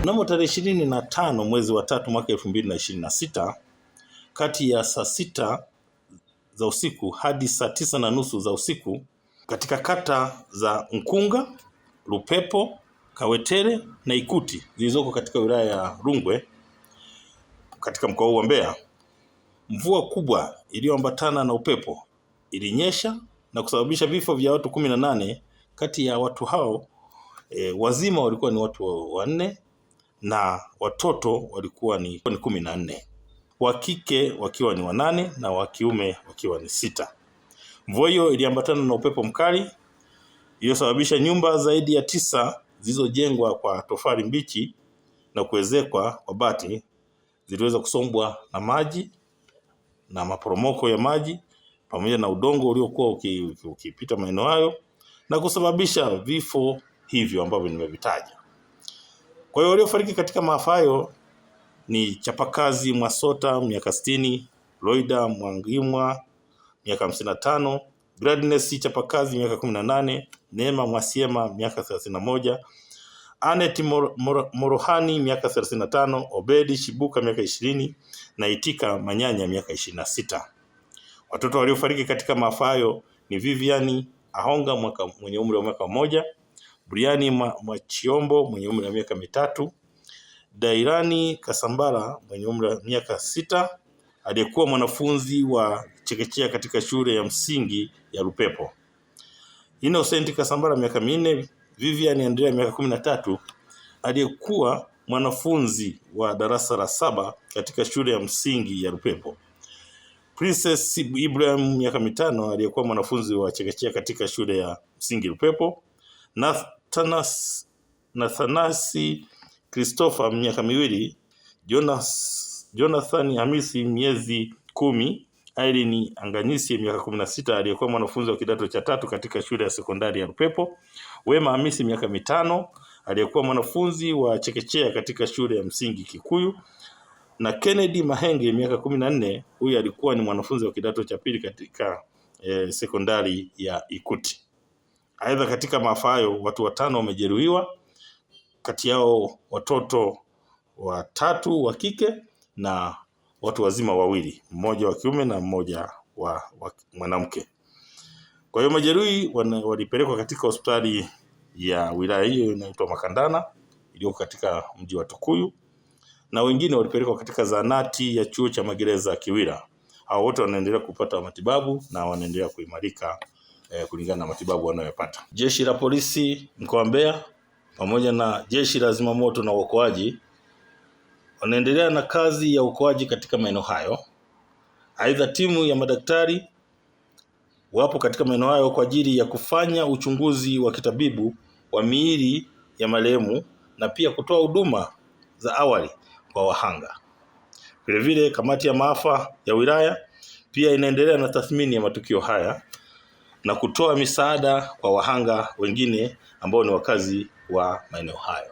Mnamo tarehe 25 mwezi wa tatu mwaka 2026 kati ya saa 6 za usiku hadi saa 9:30 za usiku katika kata za Nkunga, Lupepo, Kawetere na Ikuti zilizoko katika wilaya ya Rungwe katika mkoa huu wa Mbeya, mvua kubwa iliyoambatana na upepo ilinyesha na kusababisha vifo vya watu 18. Kati ya watu hao wazima walikuwa ni watu 4 na watoto walikuwa ni 14, wa kike wakiwa ni 8 na wa kiume wakiwa ni 6. Mvua hiyo iliambatana na upepo mkali iliyosababisha nyumba zaidi ya 9 zilizojengwa kwa tofali mbichi na kuezekwa kwa bati ziliweza kusombwa na maji na maporomoko ya maji pamoja na udongo uliokuwa ukipita maeneo hayo na kusababisha vifo hivyo ambavyo nimevitaja. Kwa hiyo waliofariki katika maafa hayo ni Chapakazi Mwasota miaka 60, Loida Mwangimwa miaka 55, Gladness Chapakazi miaka 18, Neema Mwasiema miaka 31, Anet Morohani miaka 35, Obedi Shibuka miaka 20 na Itika Manyanya miaka 26. Watoto waliofariki katika maafa hayo ni Vivian Ahonga mwenye umri wa mwaka 1, Briani Mwachiombo mwenye umri wa miaka 3, Dairani Kasambala mwenye umri wa miaka 6 aliyekuwa mwanafunzi wa chekechea katika shule ya msingi ya Lupepo, Innocent Kasambala miaka 4, Vivian Andrea miaka 13 aliyekuwa mwanafunzi wa darasa la 7 katika shule ya msingi ya Lupepo, Princess Ibrahim miaka 5 aliyekuwa mwanafunzi wa chekechea katika shule ya msingi Lupepo, Nathanasi Christopher miaka 2, Jonathan Hamisi miezi 10, Irene Anganyisi miaka 16 aliyekuwa mwanafunzi wa kidato cha 3 katika shule ya sekondari ya Lupepo, Wema Hamisi miaka 5 aliyekuwa mwanafunzi wa chekechea katika shule ya msingi Kikuyu, na Kennedy Mahenge miaka 14, huyu alikuwa ni mwanafunzi wa kidato cha 2 katika sekondari ya Ikuti. Aidha, katika maafa hayo watu 5 wamejeruhiwa, kati yao watoto 3 wa kike na watu wazima 2, mmoja wa kiume na mmoja wa mwanamke. Kwa hiyo majeruhi walipelekwa katika hospitali ya wilaya hiyo inaitwa Makandana iliyoko katika mji wa Tukuyu, na wengine walipelekwa katika zahanati ya chuo cha magereza Kiwira. Hao wote wanaendelea kupata matibabu na wanaendelea kuimarika kulingana na matibabu wanayopata. Jeshi la polisi mkoa wa Mbeya pamoja na jeshi la zimamoto na uokoaji wanaendelea na kazi ya uokoaji katika maeneo hayo. Aidha, timu ya madaktari wapo katika maeneo hayo kwa ajili ya kufanya uchunguzi wa kitabibu wa miili ya marehemu na pia kutoa huduma za awali kwa wahanga. Vile vile, kamati ya maafa ya wilaya pia inaendelea na tathmini ya matukio haya na kutoa misaada kwa wahanga wengine ambao ni wakazi wa maeneo hayo.